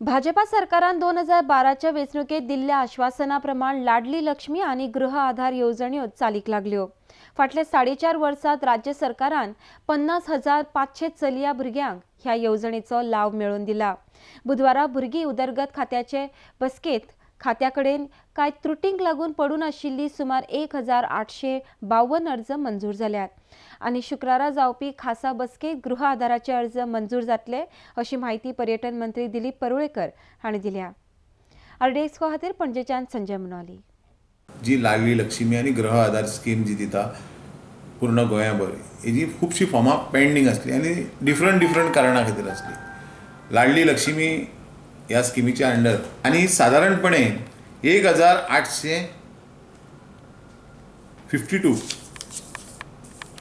भाजपा सरकारान 2012च्या वेंचणुकेत दिल्ल्या आश्वासना प्रमाण लाडली लक्ष्मी आनी गृह आधार येवजण्यो चालीक लागल्यो. फाटल्या 4.5 वर्सांत राज्य सरकारान 50,500 चलया भुरग्यांक ह्या येवजणेचो लाव मेळोवन दिला. बुधवारा भुरगीं उदरगत खात्याचे बसकेंत खात्या कडेन कांय त्रुटींक लागून पडून आशिल्ली सुमार 1852 अर्ज मंजूर जाल्यात आनी शुक्रारा जावपी खासा बसकेंत गृह आधाराचे अर्ज मंजूर जातले अशी म्हायती पर्यटन मंत्री दिलीप परुळेकर हांणी दिल्या. आरडीएक्स खातीर पणजेच्यान संजय मुनाली. जी लाडली लक्ष्मी आनी गृह आधार स्कीम जी दिता पूर्ण गोंयाभर, हेजी खुबशीं फॉर्मां पेंडींग आसली आनी डिफरंट डिफरंट कारणां खातीर आसली. लाडली लक्ष्मी ह्या स्किमीच्या अंडर आनी सादारणपणे 1852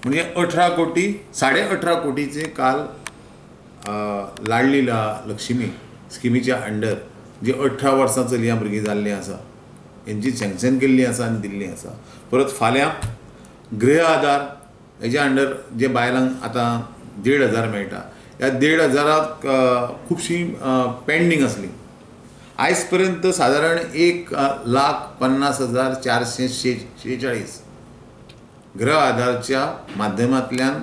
म्हणजे 18 कोटी 18.5 कोटीचे काल लाडली लक्ष्मी स्किमीच्या अंडर जी 18 वर्सां चलयां भुरगीं जाल्लीं आसा हेंची सँक्शन केल्ली आसा आनी दिल्ली आसा. परत फाल्यां गृह आधार हेज्या अंडर जे बायलांक आतां 1500 मेळटा, ह्या 1500 खुबशीं पेंडींग आसली. आयज पर्यंत सादारण 1,50,446 गृह आधारच्या माध्यमांतल्यान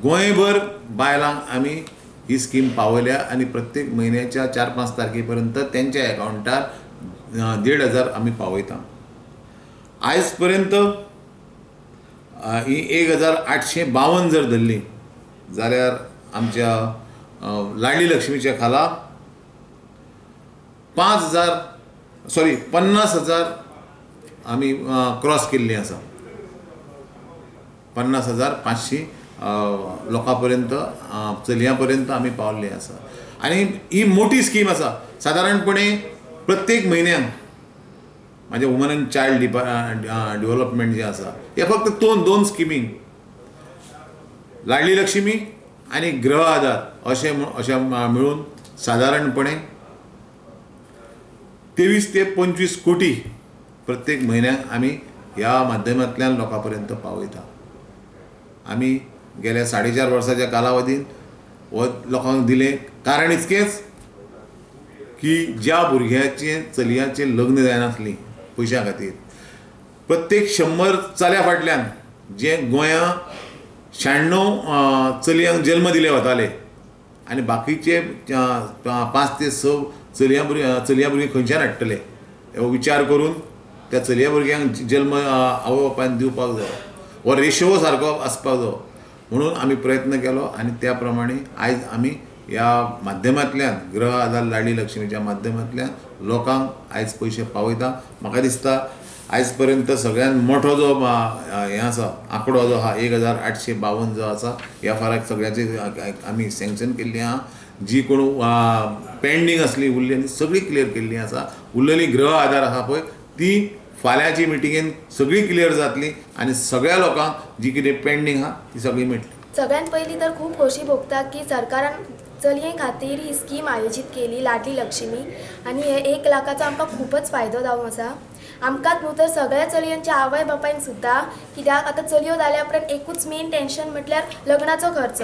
गोंयभर बायलांक आमी ही स्कीम पावयल्या आनी प्रत्येक म्हयन्याच्या 4-5 तारखे पर्यंत तेंच्या एकावंटार 1500 आमी पावयता. आयज पर्यंत ही 1852 जर धरली जाल्यार आमच्या लाडली लक्ष्मीच्या खाला 50,000 आमी क्रॉस केल्ली आसा. 50,500 लोकां पर्यंत, चलयां पर्यंत आमी पावल्ली आसा. आनी ही मोठी स्कीम आसा. सादारणपणे प्रत्येक म्हयन्याक म्हाजें वुमन एंड चायल्ड डिवलपमेंट जें आसा हे फक्त दोन स्किमींक, लाडली लक्ष्मी आनी गृह आधार अशें अशें मेळून सादारणपणे 23 ते 25 कोटी प्रत्येक म्हयन्याक आमी ह्या माध्यमांतल्यान लोकां पर्यंत पावयता. आमी गेल्या 4.5 वर्साच्या कालावधीन हो लोकांक दिलें कारण इतकेंच की ज्या भुरग्याचें चलयांचें लग्न जायनासलीं पयशां खातीर, प्रत्येक 100 चल्या फाटल्यान जे गोंया 96 चलयांक जल्म दिले वताले आनी बाकीचे 5 ते 6 चलयां भुरगीं खंयच्यान हाडटले हो विचार करून त्या चलया भुरग्यांक जल्म आवय बापायन दिवपाक जायो, हो रेशो सारको आसपाक जायो म्हणून आमी प्रयत्न केलो. आनी त्या प्रमाणे आयज आमी ह्या माध्यमांतल्यान गृह आधार लाडली लक्ष्मीच्या माध्यमांतल्यान लोकांक आयज पयशे पावयता. म्हाका दिसता आयज पर्यंत सगळ्यान मोठो जो हें आसा आंकडो जो आहा 1852 जो आसा, ह्या फाराक सगळ्याचे आमी सँक्शन केल्ली आहा. जी कोण पेंडींग आसली उरली आनी सगळी क्लियर केल्ली आसा. उरलेली गृह आधार आहा पळय ती फाल्यांची मिटिंगेन सगळी क्लियर जातली आनी सगळ्या लोकांक जी कितें पेंडींग आहा ती सगळी मेळटली. सगळ्यात पयलीं तर खूब खोशी भोगता की सरकारान चलये खातीर ही स्कीम आयोजीत केली लाडली लक्ष्मी, आनी हे 1 लाखाचो आमकां खुबच फायदो जावन आसा. आमकांच न्हू तर सगळ्या चलयांच्या आवय बापायन सुद्दां, कित्याक आतां चलयो जाल्या उपरांत एकूच मेन टेंशन म्हटल्यार लग्नाचो खर्च.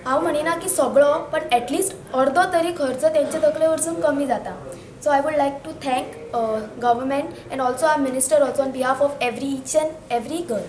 हांव म्हणिना की सगळो, पण एटलिस्ट अर्दो तरी खर्च तेंच्या तकले वरसून कमी जाता. So I would like to thank government and also our minister also on behalf of every each and every girl.